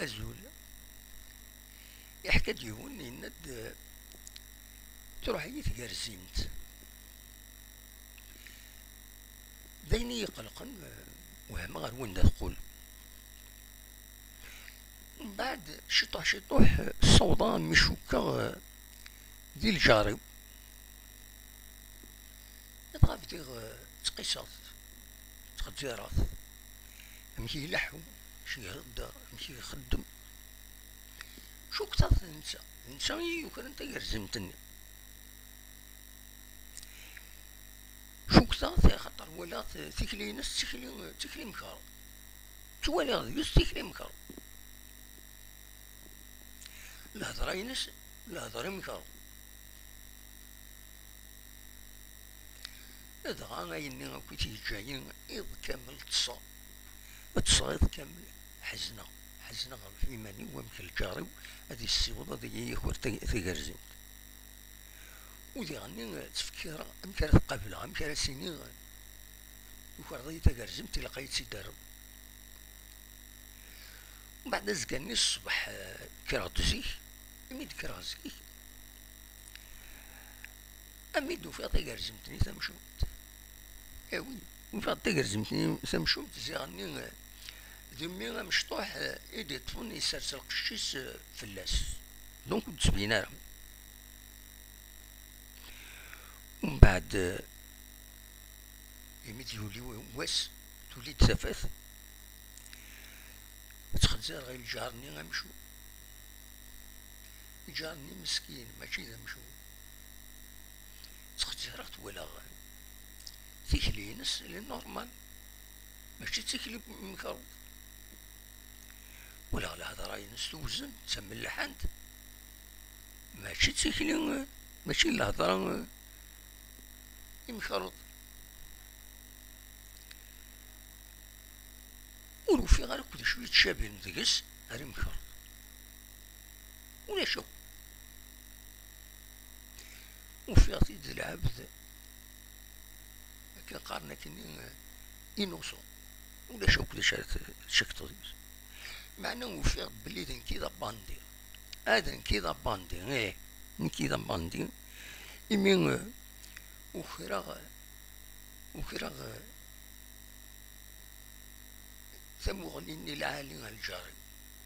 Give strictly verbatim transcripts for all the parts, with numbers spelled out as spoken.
Azul. Iḥka-d yiwen, yenna-d: "Truḥ-iyi tgerzimt." D ayen i yi-iqelqen, wehmeɣ ar wanda teqqul. Mbeɛd, ciṭuḥ ciṭuḥ, ssawḍeɣ mi cukkeɣ di lǧar-iw. Dɣa bdiɣ ttqiseɣ-t, ttqeddireɣ-t, amek i ileḥḥu, amek i ihedder, amek i ixeddem. Cukkteɣ d netta, d netta i yukren tagerzimt-nni. Cukkteɣ-t axaṭer walaɣ tikli-ines d tikli, d tikli imkeṛ. Ttwaliɣ deg-s tikli imkeṛ. Lhedṛa-ines, lhedṛa imkeṛ. Dɣa ayenni akk i t-yeǧǧa-yi iḍ kamel ṭṭseɣ. Ṭṭseɣ iḍ kamel, ḥezneɣ, ḥezneɣ ɣef yiman-iw, amek lǧar-iw ad yessiweḍ ad iyi-yaker tag-, tagerzimt. U diɣenni ttfekkireɣ amek ara t-qableɣ, amek ara s-iniɣ: "Tukreḍ-iyi tagerzimt, ilaq ad iyi-tt-id-terreḍ." Mbeɛd azekka-nni ṣṣbeḥ, eh, kkreɣ-d zik, imi d-kkreɣ zik, ami d-ufiɣ tagerzimt-nni tamcumt. Awi, ufiɣ-d tagerzimt-nni tamcumt, ziɣenni, eh, d mmi amecṭuḥ, eh, i d-iṭṭfen, isers lqecc-is, eh, fell-as. Donc ur d-tebyin ara. Mbeɛd, eh, imi d-yuli wass, tuli-d tafat, ttxezzireɣ i lǧar-nni amcum. Lǧar-nni meskin, mačči d amcum. Ttxezzireɣ-t, walaɣ tikli-ines, elle est normale. Mačči d tikli n umekruḍ. Walaɣ lehḍra-ines tewzen, d tamelḥant. Mačči d tikli, mačči d lehḍra imekruḍ. Ur ufiɣ ara akk d acu yettcabin deg-s ar imekruḍ. Ulac akk. Ufiɣ-t-id d lɛebd, akken qqaren akkenni, innocent. Ulac akk d acu ara t-, tcakteḍ deg-s. Meɛna ufiɣ-d belli d nekk i d abandi. Ah, d nekk i d abandi, ih, nekk i d abandi. Imi, eh, ukreɣ, ukreɣ, eh, tamuɣli-nni lɛali a lǧar-iw.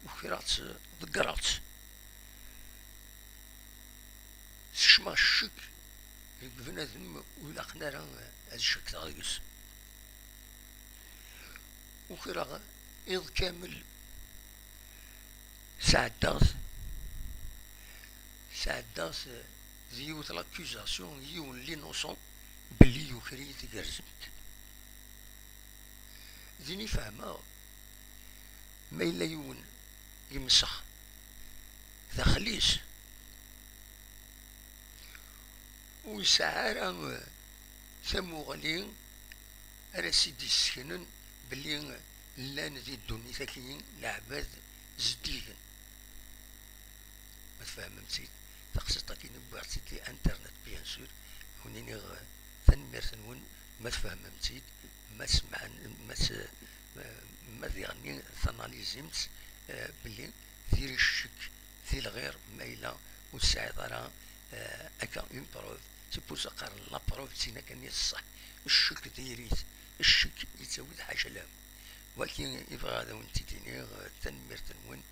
Ukreɣ-tt, ḍeggreɣ-tt. Sekcmeɣ ccek deg bnadem ur ilaqen ara ad ccekteɣ deg-s. Ukreɣ iḍ kamel, sɛeddaɣ-t, sɛeddaɣ-t d yiwet l'accusation, yiwen l'innocent, belli yuker-iyi tagerzemt. Din i fehmeɣ ma yella yiwen yemsex daxel-is, ur yesɛi ara, eh, tamuɣli ara s-id-yesseknen belli llan di ddunit-agi leɛbad zeddigen. Ma tfehmem-tt-id, taqsiṭ-agi wwiɣ-tt-id di internet, bien sûr, ad wen-iniɣ, eh, tanemmirt-nwen, ma tfehmem-tt-id, ma tesmeɛn-, ma s-, ma diɣenni tanalizim-tt, eh, belli diri ccek di lɣir ma yella ur tesɛiḍ ara, eh, akka une preuve. C'est pour ça qqaren la preuve d tin akken i ṣṣeḥ. Ccek diri-t, ccek yettawi-d ḥaca lehmm. Wagi i bɣiɣ ad awen-t-id-iniɣ, eh, tanemmirt-nwen.